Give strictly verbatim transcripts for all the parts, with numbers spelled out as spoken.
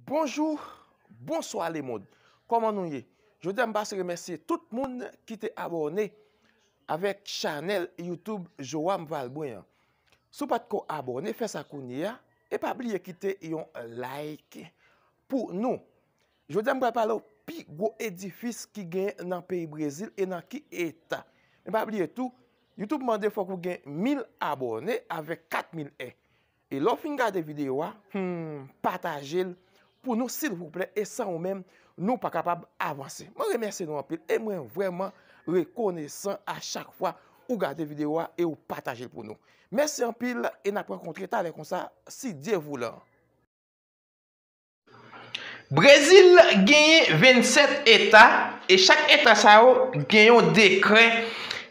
Bonjou, bonswa lemonn. Kòman nou ye? Jodi a m pase remèsye tout moun ki te abòne avèk chanèl YouTube Joam Valbrun an. Si w pa t ko abòne, fè sa kounye a e pa bliye kite yon like pou nou. Jodi a m pral pale w pi gwo edifis ki gen nan peyi Brezil e nan ki eta. Men pa bliye tou, YouTube mande fòk ou gen mil abòne avèk kat mil è. E lè w fin gade videyo a, hmm, pataje l pou nou silvouplè, e san ou menm, nou pa kapab avanse. Mwen remèsye nou anpil e mwen vrèman rekonesan a chak fwa ou gade videyo a e ou pataje l pou nou. Mèsi anpil e n ap rankontre talè konsa, si Dye voulan. Brezil genyen vennsèt eta e chak eta sa yo gen yon dekrè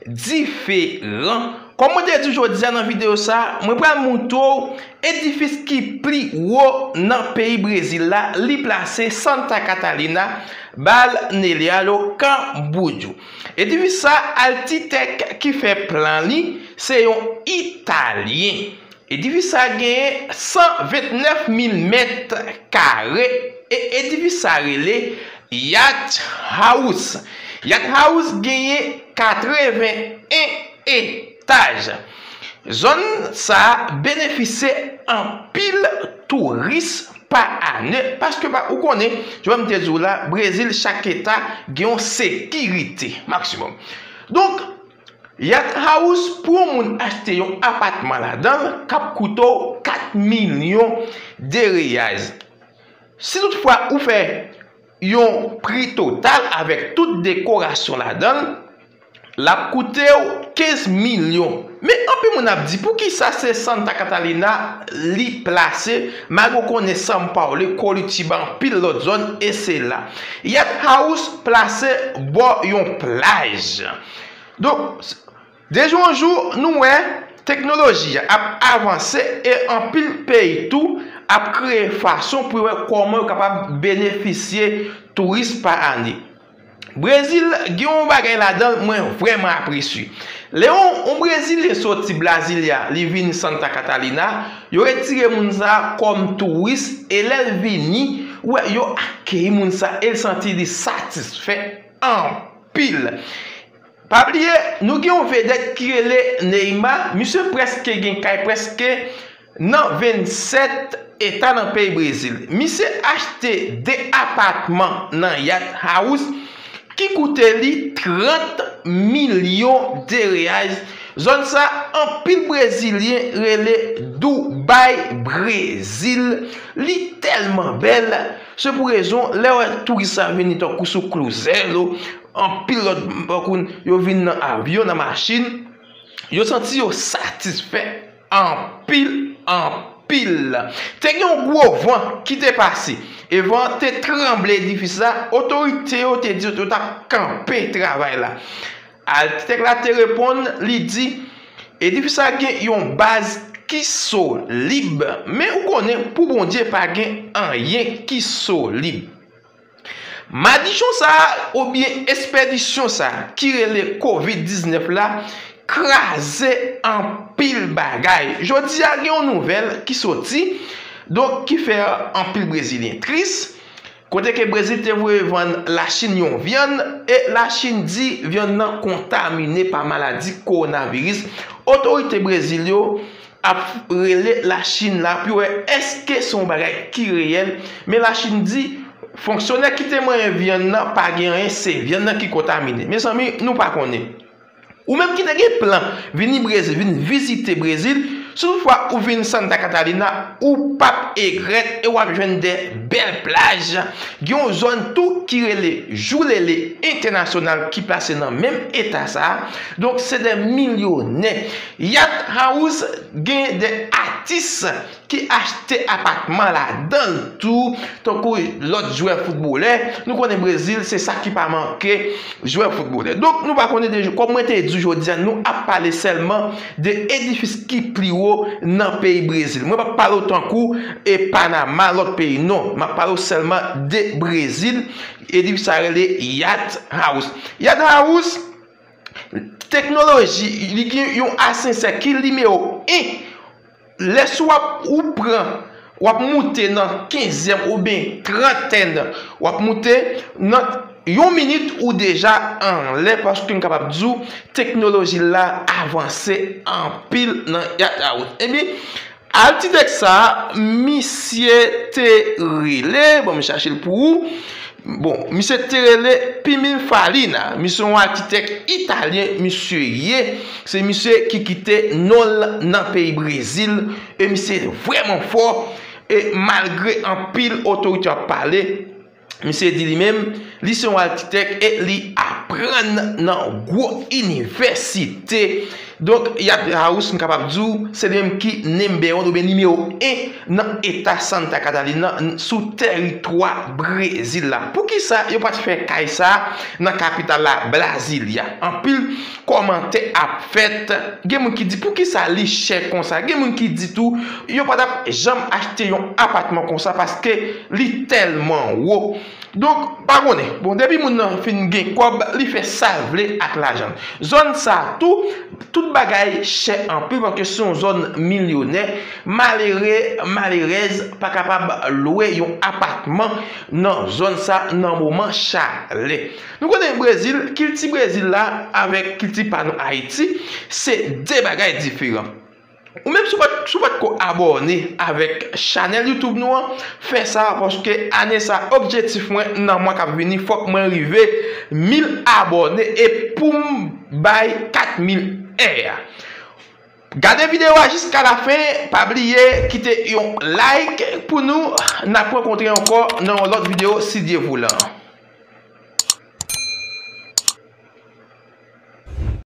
diferan. Kòm mwen te di w jodi a nan videyo sa, mwen pral montre w edifis ki pi wo nan peyi Brezil la, li plase Santa Catarina, Balneário Camboriú. Edifis sa, akitèk ki fè plan li, se yon Italyen. Edifis sa genyen san vennèf mil mèt kare e edifis sa rele Yacht House. Yacht House genyen katreven en etaj. Zòn sa a benefisye anpil touris pa ane, paske pa, ou konnen, jan m te di w la, Brezil, chak eta gen yon sekirite maksimòm. Donk, Yacht House, pou yon moun achte yon apatman ladan l, k ap koute w kat milyon de reais. Si toutfwa ou fè yon pri total avèk tout dekorasyon ladan l, l ap koute w kenz milyon. Men anpil moun ap di, poukisa se Santa Catarina li plase, malgre w konnen São Paulo, Curitiba, anpil lòt zòn, e se la. Yacht House plase bò yon plaj. Donk, de jou an jou, nou wè teknoloji a ap avanse e anpil peyi tou ap kreye fason pou yo wè kòman yo kapab benefisye touris pa ane. Brezil gen yon bagay ladan l mwen vrèman apresye. Lè yon, yon Brezilyen soti Brasilia, li vin Santa Catarina, yo retire moun sa a kòm touris e lè l vini, ou wè, yo akeyi moun sa a e l santi li satisfè anpil. Pa bliye, nou gen yon vedèt ki rele Neymar, misye prèske gen kay prèske nan vennsèt eta nan peyi Brezil. Misye achte de apatman nan Yacht House ki koute li trant milyon de reais. Zòn sa, anpil Brezilyen rele Dubai Brezil. Li tèlman bèl. Se pou rezon, lè w wè touris sa vini tankou sou Cruzeiro, anpil lòt, tankou yo vin nan avyon, nan machin, yo santi yo satisfè anpil, anpil. Te gen yon gwo van ki te pase, e van an te tranble edifis la, otorite yo te di yo t ap kanpe travay la. Akitèk la te reponn, li di, edifis la gen yon baz ki solid, men ou konnen, pou Bondye pa gen anyen ki solid. Madichon sa a, oubyen ekspedisyon sa a, ki rele kovid diznèf la, kraze anpil bagay. Jodi a, gen yon nouvèl ki soti, donk, ki fè anpil Brezilyen tris, kote ke Brezil te voye vann Lachin yon vyann, e Lachin di vyann nan kontamine pa maladi kowonaviris. Otorite Brezil yo ap rele Lachin la pou yo wè èske se yon bagay ki reyèl, men Lachin di fonksyonè ki te manyen vyann nan pa gen anyen, se vyann nan ki kontamine. Mezanmi, nou pa konnen. Ou menm ki te gen plan vini Brezil, vin vizite Brezil, si toutfwa ou vin Santa Catarina, ou p ap egrèt e w ap jwenn de bèl plaj. Gen yon zòn tou ki rele Joelele International ki plase nan menm eta sa a. Donk, se de milyonè. Yacht House gen de atis ki achte apatman ladan l tou, tankou lòt jwè foutbolè. Nou konnen Brezil, se sa ki pa manke, jwè foutbolè. Donk, nou pa konnen de, kòm mwen te di jodi a, nou ap pale sèlman de edifis ki pi wo nan peyi Brezil. Mwen p ap pale w tankou e Panama, lòt peyi, non. M ap pale w sèlman de Brezil. Edifis sa rele Yacht House. Yacht House, teknoloji, li gen yon asansè ki nimewo en. Lè si w ap, ou pran w ap moute nan kenzyèm oubyen trantèn, w ap moute nan yon minit ou deja anlè, paske m kapab di w teknoloji la avanse anpil nan Yat House. Ebyen, akitèk sa a, misye te rele, bon, m chache l pou ou. Bon, misye te rele Pimin Falina. Misye yon akitèk italyen, misye ye. Se misye ki kite non l nan peyi Brezil. E misye vrèman fò. E malgre anpil otorite ap pale, misye di li menm, li se yon akitèk e li aprann nan gwo inivèsite. Donk, Yat House, m kapab di w, se li menm ki number one oubyen nimewo en nan eta Santa Catarina, n-, sou tèritwa Brezil la. Poukisa yo pa t fè kay sa a nan kapital la, Brasilia? Anpil kòmantè ap fèt. Gen moun ki di, "Poukisa li chè konsa?" Gen moun ki di tou, "Yo pa t ap janm achte yon apatman konsa paske li tèlman wo." Donk, pa konnen. Bon, depi moun nan fin gen kòb, li fè sa l vle ak lajan l. Zòn sa a tou, tout bagay chè anpil paske se yon zòn milyonè. Malere, malerèz pa kapab lwe yon apatman nan zòn sa nan moman chalè. Nou konnen Brezil, kilti Brezil la avèk kilti pa nou Ayiti, se de bagay diferan. Ou menm si w pa t, si w pa t ko abòne avèk chanèl YouTube nou an, fè sa, paske ane sa, objektif mwen nan mwa k ap vini, fòk mwen rive mil abòne e pou m bay kat mil è a. Gade videyo a jiska lafen, pa bliye kite yon like pou nou, n ap rankontre ankò nan yon lòt videyo si Dye voulan.